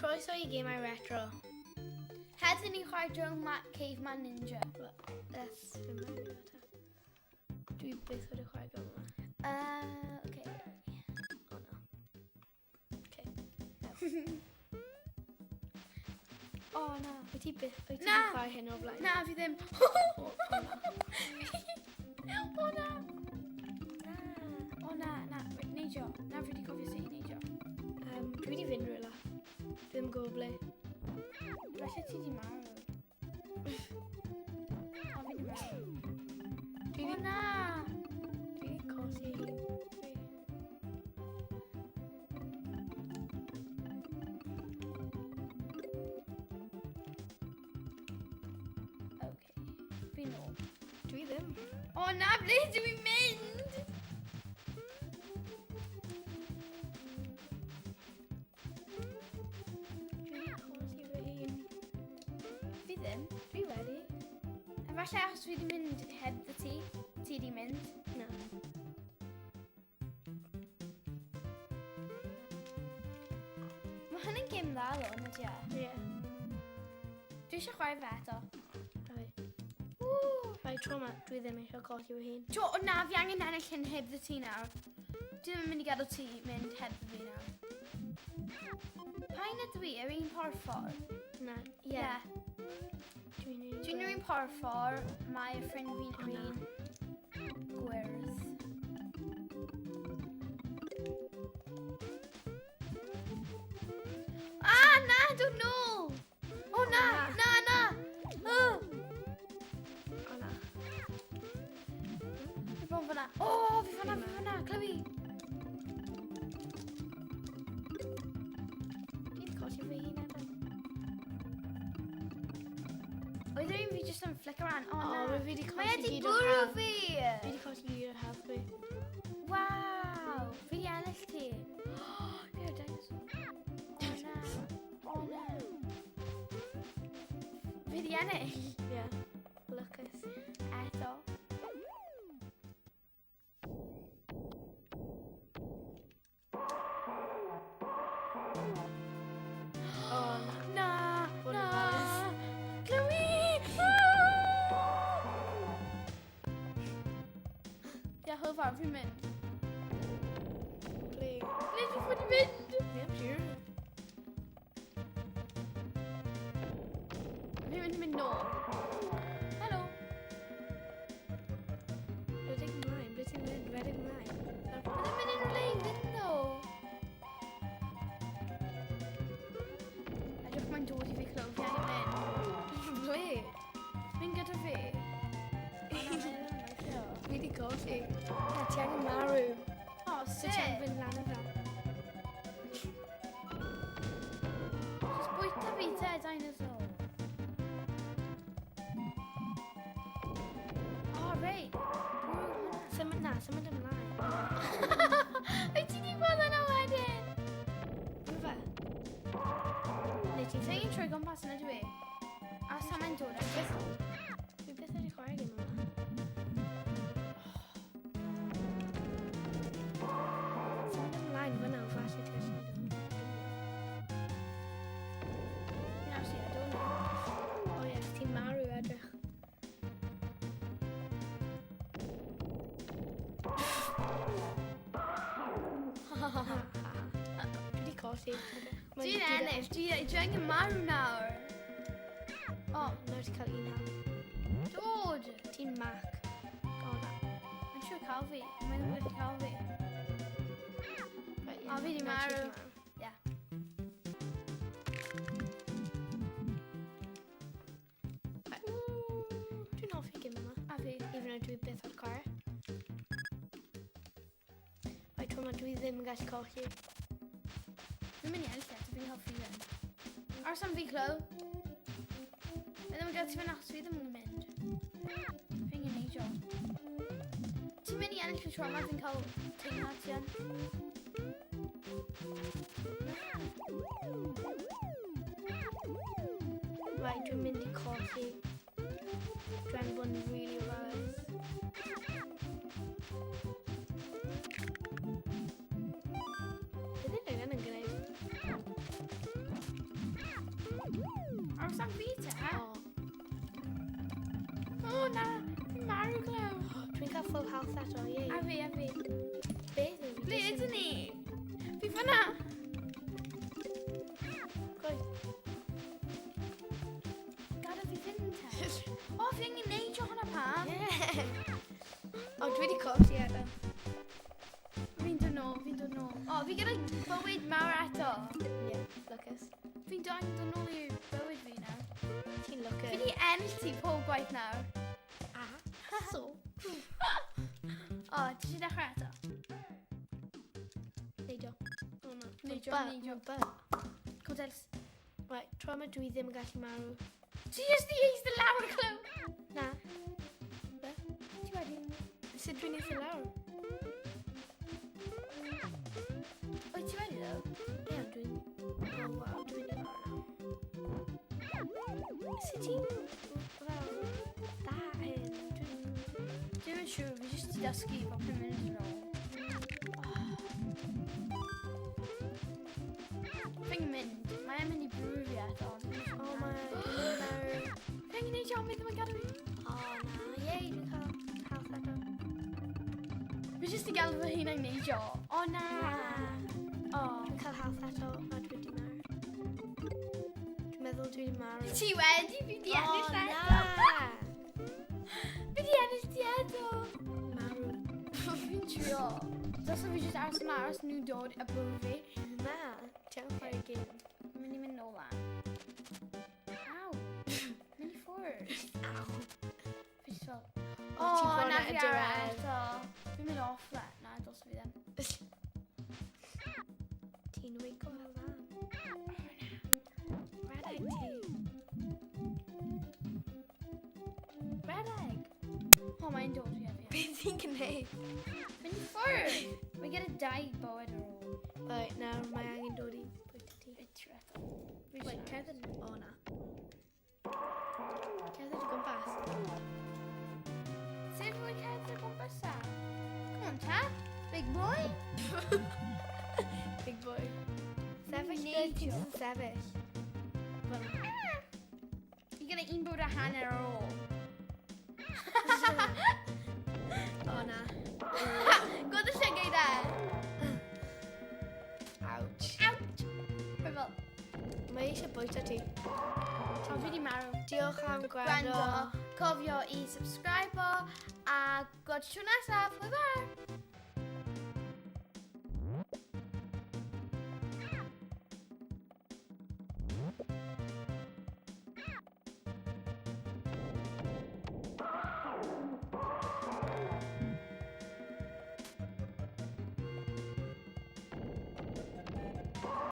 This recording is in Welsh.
Croeso i Gemau Retro. Heddiw ni'n chwarae Drone Ma Caveman Ninja. Let's fy mewn ta. Dwi byth wedi chwarae gêm yma. Okay. Oh no. Okay. Oh na. Wyt ti byth, wyt ti Na! wedi chwarae hyn o'r blaen? Na, fi ddim. O, o na. O na. Na. O na, na. Wait, neidio. Na, fi wedi cofio sut i neidio. Dwi wedi fynd rhywle. Ddim yn gwybod ble. Falle ti di marw. O, fi di marw. Dwi O wedi na. dwi wedi colli hun. Fi. Okay. Fi nôl. Dwi ddim. O na, ble dwi'n mynd? Dwi wedi colli fy hun. Fi ddim. Dwi wedi. A falle achos fi wedi mynd heb dy ti. Ti di mynd. Na. Mae hwn yn gêm dda ddo, yn ydi e? Ie. Dwi eisiau chwarae fe eto. Rai. Woo! Rai tro ma, dwi ddim eisiau colli fy hun. Jo, o na, fi angen ennill hyn heb dy ti nawr. Dwi ddim yn mynd i gadael ti mynd heb fi nawr. Pa un ydw i? Yr un porffor? Na. Ie. Dwi'n un Dwi'n yr un porffor, mae y ffrind fi'n O, yr na. un gwyrdd. Ah, na, dod nôl! O na, na, na! Oh, O na. fi bron fyna. O, fi fyna, fi fyna, Chloe! Dwi wedi colli fy hun eto. Oedd yr un fi jyst yn flick around. O, O, na. mae fi wedi Mae colli e di gyd o'r bwrw health. fi! Fi wedi colli gyd o'r health fi. Waw! Fi di ennill ti. Fi o'r dinosaur. O na. O na. Fi di ennill. Ie. Lucas. Eto. O na. Na! Bod yn Na! ofalus. Chloe! Ah! Ie, hwyl fawr, fi'n mynd. Ble? Ble dwi'n fod i fynd? Ddim siŵr. Fi'n mynd i mynd nôl. Helo. Redeg ymlaen. Ble ti'n mynd? Redeg ymlaen. Mae ddim mynd unrhyw le i fynd ddo. Edrych mae'n dod i fi, Chloe. Fi angen mynd. Ble? Mynd gyda fi. O, na, mae ddim yn weithio. Fi wedi colli. Na, ti angen marw. O, So ti angen sut? fynd lan y fel. Just bwyta fi te, dinosaur. O, reit. Bwrw hwnna. Symud na, symud ymlaen. Wyt ti di bod yna wedyn? Bwrw fe. Neu ti'n Sa'n i'n troi gwmpas yna dwi? A sa mae'n dod edrych. Fi byth wedi chwarae gêm yma. Symud ymlaen fyna, falle ti'n gallu neud hwn. Fi'n actually I don't know. O ie, ti'n marw edrych. Dwi wedi colli. Dwi'n ennill. Dwi angen marw nawr. O, nawr ti'n cael un health. Dod! Ti'n Mac. O na. Mae'n siŵr cael fi. Mae'n ddim gallu cael fi. Right, O, fi 'di nawr ti marw. 'di Ie. Right. Dwi'n hoffi gêm yma. A fi. Even though dwi byth o'r chwarae. Right, tro yma dwi ddim yn gallu colli. Fi'n mynd i ennill eto, fi'n hoffi fe. Aros am fi, Chloe. Fi ddim yn gael ti fynd achos fi ddim yn mynd. Fi'n neidio. Ti'n mynd i ennill y tro yma, fi'n cael teimlad ti yn. Na. Right, dwi'n mynd i colli. Dwi'n bod yn really ofalus. Beth yw'n yn gwneud? Aros am fi te. O. O, na. Fi'n marw, Chloe. Dwi'n cael full health eto, yay. A fi, a fi. Beth yw? Ble ydyn ni? Fi fyna. Chloe. Gada fi fynd te. O, fi angen neidio hwnna pam. Yeah. O, dwi wedi colli eto. Fi'n dod nôl, fi'n dod nôl. O, fi gyda bywyd mawr eto. Yeah, lwcus. Fi'n dod dod nôl i bywyd fi nawr. Ti'n Fi lwcus. di ennill ti pob gwaith nawr. A, so. O, ti eisiau dechrau eto? Neidio. O, na. Neidio, Ba, neidio. Ba. Codels. Right, tro yma dwi ddim yn gallu marw. Ti jyst di eistedd lawr, Chloe. Na. Be? Ti wedi? Sut dwi'n eistedd lawr? Wyt ti wedi, ddo? Ie, dwi'n... Oh, wow, dwi'n mynd i marw nawr. Sut ti'n fel dda hyn? Dwi'n... Dwi'n yn siŵr, fi jyst di dysgu fel 5 munud yn ôl. Fi'n mynd. Mae'n mynd i bwrw fi eto. Oh my, dwi'n mynd i marw. Fi angen neud iawn, fi ddim yn gadw fi. O, na. Yay, dwi'n cael health eto. Fi jyst di gael fy hun yn neidio. O na. Na. O. Dwi'n cael health eto, a dwi wedi marw. Dwi'n meddwl dwi wedi marw. Ti wedi, fi di O, ennill eto. na! Fi di ennill ti eto. Marw. Fi'n trio. Dylse fi jyst aros yma, aros nhw dod a bwrw fi. Na, ti'n chwarae gêm. Fi'n mynd i mynd nôl lan. Aw. Mynd i ffwrdd. Aw. Fi jyst fel... O, O, ti bron na at y fi ar diwedd. eto. Fi'n mynd off le. Na, dylse fi ddim. Ti'n wiggle fel lan. Redeg ti. Redeg. O, mae'n dod fi fi. Beth ti'n gwneud? Mynd i ffwrdd. Mae gyda dau bywyd ar ôl. Right, nawr mae angen dod i bwyta ti. Fi trio eto. Fi Wait, jyst- cerdded... O, na. Cerdded o gwmpas. Sut rwy'n cerdded o gwmpas ta? Come on, ta. Big boy. Big boy. Sefyll beth Neidio. ti'n jyst yn sefyll. Fel... Fi gyda un bywyd a hanner ar ôl. O, na. Gweld y llygaid e. Ouch. Ouch. Mae fel, Mae eisiau bwyta ti. o, fi di marw. Diolch am gwrando. Gwrando. Cofio i subscribe a gweld tro nesaf. Hwyl fawr.